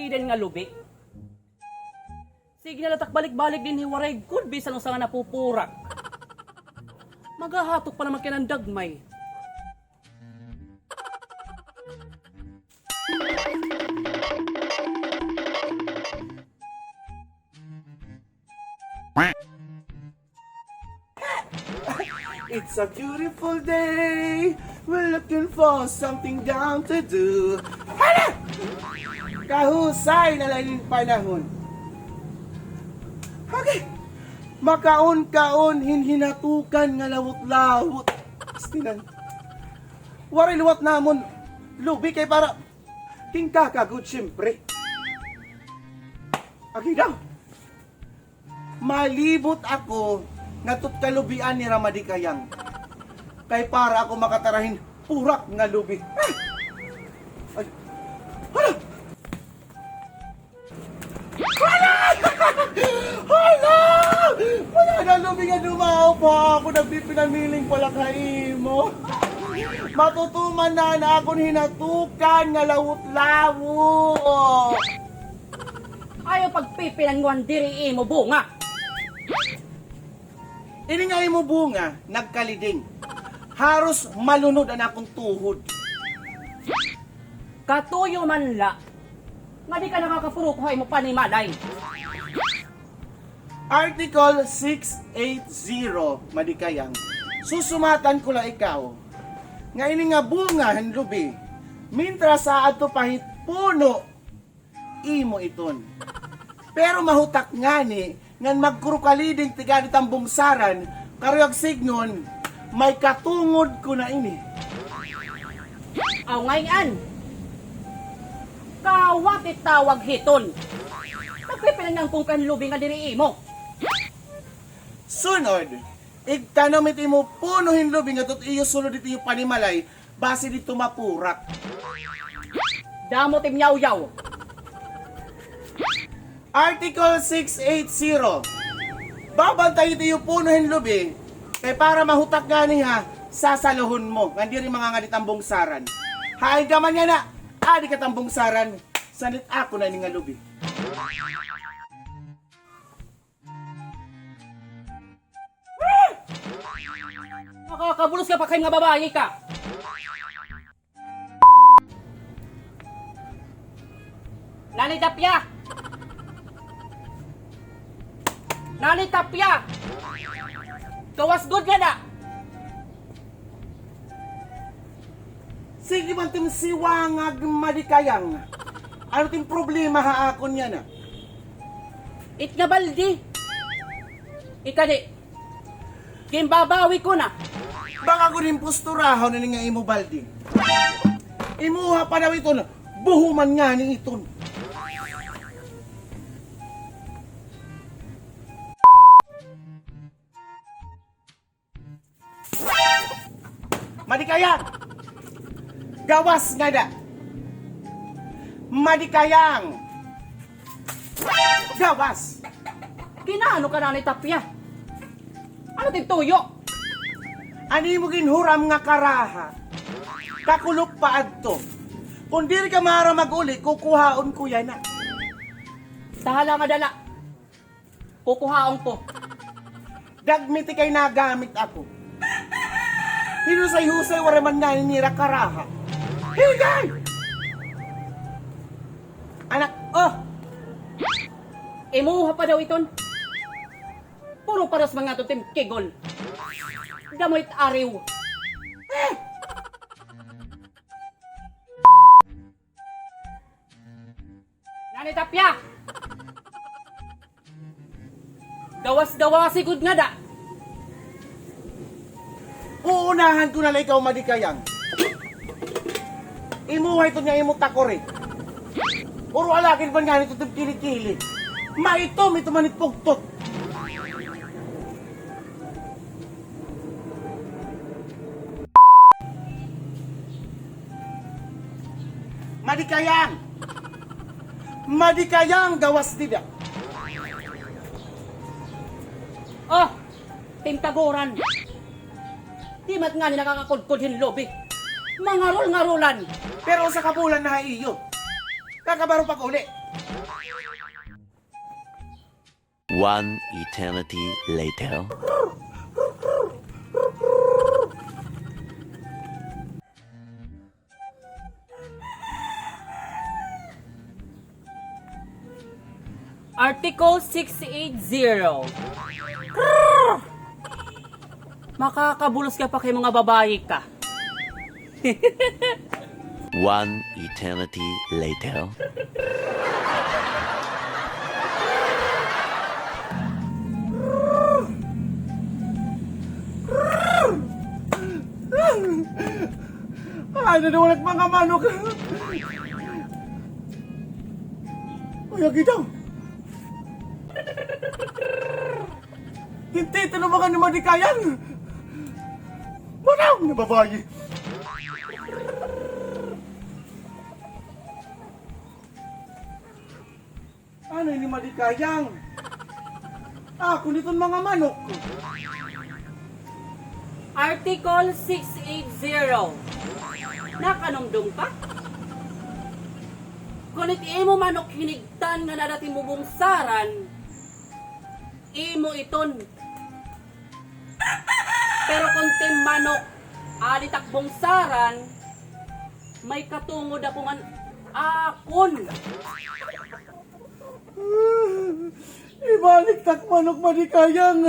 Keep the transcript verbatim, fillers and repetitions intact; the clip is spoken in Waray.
Din nga lubi. Sige na la tak balik-balik dinhi, waray gud bisan usa nga napupurak. Maghahatok pa naman kay nan dagmay. It's a beautiful day. We're looking for something down to do. Hala! Kahusay na la inin panahon. Okay. Makaon-kaon hin hinatukan nga lawot-lawot. Pastilan. Waray liwat namon lubi kay para tingkaka gud, siyempre. Agi daw. Malibot ako ngadto hit kalubian nira Madikayang. Kay para ako makatara hin purak nga lubi. Ay! Ay! Hala! Hala! Hala! Wala na lubi nga dumaop ha ako, nagpipinamiling pa la ha imo. Matutuman na an akon hinatukan nga lawot-lawot. Ayaw pagpipinanguhan diri imo bunga. Ini nga imo bunga, nagkaliding. Haros malunod an akon tuhod. Katuyo man la nga di ka nakakapurok ha imo panimalay. Article six eight zero, Madikayang. Susumatan ko la ikaw nga ini nga bunga hin lubi, mintras aadto pa hit puno, imo iton. Pero mahutak ngani ngan magkurukaliding tigad it tambungsaran, karuyag sidngon, may katungod ko na ini. Aw, ngay-an. Kawat it tawag hiton. Nagpipinangangkon ka hin lubi nga diri imo. Sunod, igtanom it imo puno hin lubi ngadto it iyo sulod it iyo panimalay, basi didto mapurak. Damo it im yawyaw. Article six eight zero. Babantay it iyo puno hin lubi, kay para mahutak ngani ha, sasaluhon mo, ngan diri mangangadi tambungsaran. Hain ka man yana, adi ka tambungsaran, sanit ako na ini nga lubi. Makakabulos ka pa kay nga babayi ka. Nanay Tapya! Nanay Tapya! Gawas gud yana! Sige man it im siwangag, Madikayang. Ano it im problema ha akon yana? It nga baldi. Ikadi. Ginbabawi ko na. Baka gud hin posturahon ini nga imo baldi. Imuha pa daw iton, buhuman ngani iton. Madikayang! Gawas ngada! Madikayang! Gawas! Gin-aano ka, Nanay Tapya? Ano it im tuyo? An imo ginhuram nga karaha, kakulop pa adto. Kon diri ka maaram mag-uli, kukuhaon ko yana. Tahala nga dala. Kukuhaon ko. Dagmiti kay nagamit ako. Hinusay-husay, waray man ngani nira karaha. Higay! Anak, oh! Imuha pa daw iton. Puro paras mga to, tim kigol. Damo it ariw. Eh! Nanay Tapya! Gawas-gawasi gud ngada. Uunahan ko na la ikaw, Madikayang. Imuha iton nga imo takuri. Puro alakid man ngani iton kili-kili. Maitom ito man it pugtot. Madikayang! Madikayang, gawas dida! Oh! Tintaguran! Di man ngani nakakakudkod hin lubi. Mangarol-ngarolan! Pero usa ka bulan na ha iyo. Kakabaro pag-uli. One eternity later. Article six eight zero. Makakabulos ka pa kay mga babayi ka. One eternity later. Ay, nanawalak mga manok. Ay, agitaw. Hindi, tinulungan ni Madikayan. Manok na babayi. Ano ini, Madikayang? Ako niton mga manok. Article six eight zero. Nakanumdom ka? Kon it imo manok hinigtan nga nadati mo bungsaran, imo iton. Pero kon it im manok, adi tak bungsaran, may katungod ako ngan akon. Ibalik tak manok, Madikayang.